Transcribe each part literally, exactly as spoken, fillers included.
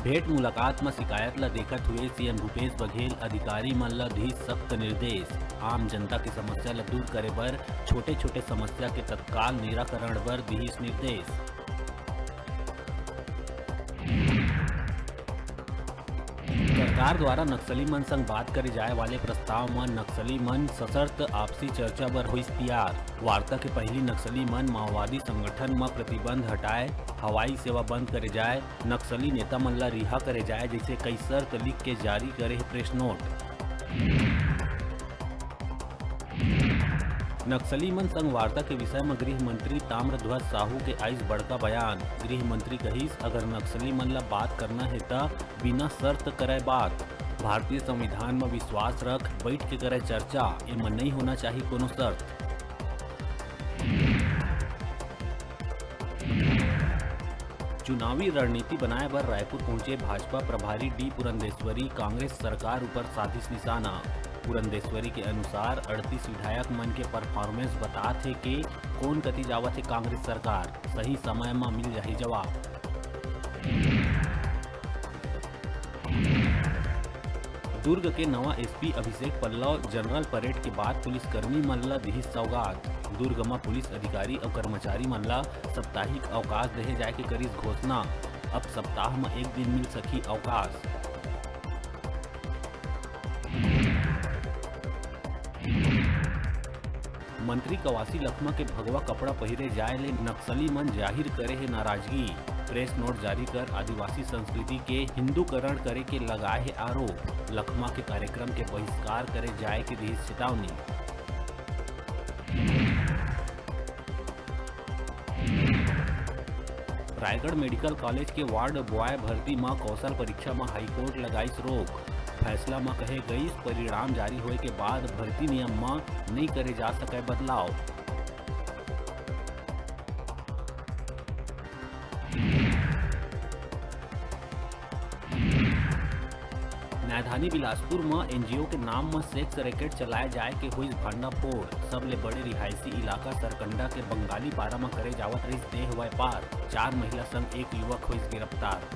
भेंट मुलाकात म शिकायत ल देखत हुए सीएम भूपेश बघेल अधिकारी मन ल दिस सख्त निर्देश। आम जनता के समस्या ल दूर करे बर छोटे-छोटे समस्या के तत्काल निराकरण बर दिस निर्देश। सरकार द्वारा नक्सली मन संग बात करे जाए वाले प्रस्ताव म नक्सली मन सशर्त आपसी चर्चा बर होइस तियार। वार्ता के पहिली नक्सली मन माओवादी संगठन म प्रतिबंध हटाए, हवाई सेवा बंद करे जाए, नक्सली नेता मन ल रिहा करे जाए जइसे कई शर्त लिख के जारी करे हे प्रेस नोट। नक्सली मन संग वार्ता के विषय म गृह मंत्री ताम्रध्वज साहू के आइस बड़का बयान। गृह मंत्री कहिस, अगर नक्सली मन ल बात करना हे त बिना शर्त करय बात। भारतीय संविधान म विश्वास रख, बइठ के करय चर्चा, एमा नइ होना चाही कोनो शर्त। चुनावी रणनीति बनाए बर रायपुर पहुंचे भाजपा प्रभारी डी पुरंदेश्वरी कांग्रेस सरकार ऊपर साधिस निशाना। पुरंदेश्वरी के अनुसार अड़तीस विधायक मन के परफॉर्मेंस बतात हे के कोन कति जावत हे कांग्रेस सरकार, सही समय म मिल जाही जवाब। दुर्ग के नवा SP Abhishek Pallav general parade के बाद पुलिसकर्मी मन ल दिहिस सौगात। दुर्ग म पुलिस अधिकारी अउ कर्मचारी मन ल साप्ताहिक अवकाश देहे जाय के करिस घोषणा। अब सप्ताह म एक दिन मिल सकही अवकाश। मंत्री कवासी लखमा के भगवा कपड़ा पहिरे जाय ले नक्सली मन जाहिर करे हे नाराजगी। प्रेस नोट जारी कर आदिवासी संस्कृति के हिंदूकरण करे के लगाए हे आरोप। लखमा के कार्यक्रम के बहिष्कार करे जाय के दिहिस चेतावनी। रायगढ़ मेडिकल कॉलेज के वार्ड बॉय भर्ती म कौशल परीक्षा म हाईकोर्ट लगाइस रोक। फैसला म कहे गइस, परिणाम जारी होए के बाद भर्ती नियम म नइ करे जा सकय बदलाव। राजधानी बिलासपुर म एनजीओ के नाम म सेक्स रैकेट चलाए जाए के होइस भांडाफोड़। सबले बड़े रिहायशी इलाका सरकंडा के बंगाली पारा म करे जावत रहिस देह व्यापार। चार महिला संग एक युवक होइस गिरफ्तार।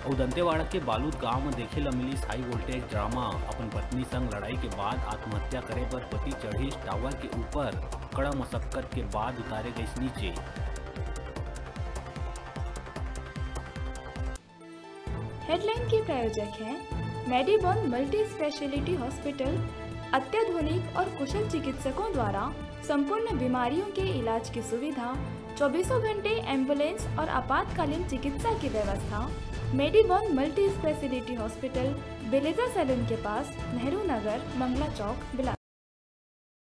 अउ दंतेवाड़ा के बालूद गांव म देखे ल मिलिस हाई वोल्टेज ड्रामा। अपन पत्नी संग लड़ाई के बाद आत्महत्या करे बर पति चढ़िस टावर के ऊपर। कड़ा मशक्कत के बाद उतारे गइस नीचे। हेडलाइन के प्रायोजक हैं मेडीबॉन मल्टी स्पेशलिटी हॉस्पिटल। अत्याधुनिक और कुशल चिकित्सकों द्वारा संपूर्ण बीमारियों के इलाज की सुविधा, चौबीसों घंटे एम्बुलेंस और आपातकालीन चिकित्सा की व्यवस्था। मेडीबॉन मल्टी स्पेशलिटी हॉस्पिटल, बेलेजा सैलून के पास, नेहरू नगर, मंगला चौक, बिलासपुर।